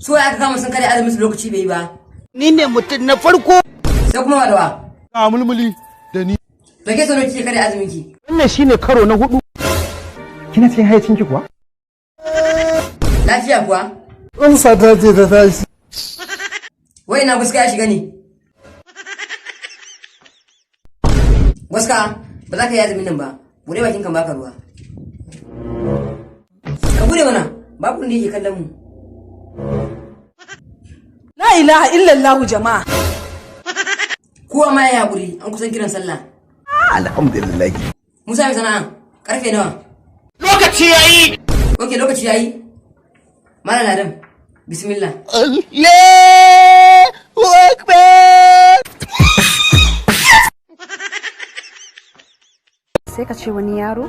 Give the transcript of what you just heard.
Su aka kama sun karya azumin su lokaci bai yi ba? Ni ne mutum na farko. Sai kuma wadawa. A mulmuli da ni. To ke sau nawa kike karya azumin ki? Wannan shine karo na hudu. Kina cikin hayyacinki kuwa? Lafiya kuwa? Amsa ta ce ta tashi. Wai ina guska ya shiga ne? Gwaska, ba za ka yi azumin nan ba. Bude bakin kan baka ruwa. Ka bude mana, babu wanda yake kallon mu. La ilaha illallahu, jama'a. Kowa ma ya haƙuri, an kusan kiran sallah. Alhamdulillah. Musa mai sana'a, karfe nawa? Lokaci yayi. Ok, lokaci yayi. Malam Ladan, bismillah. Allahu akbar. Sai ka ce wani yaro.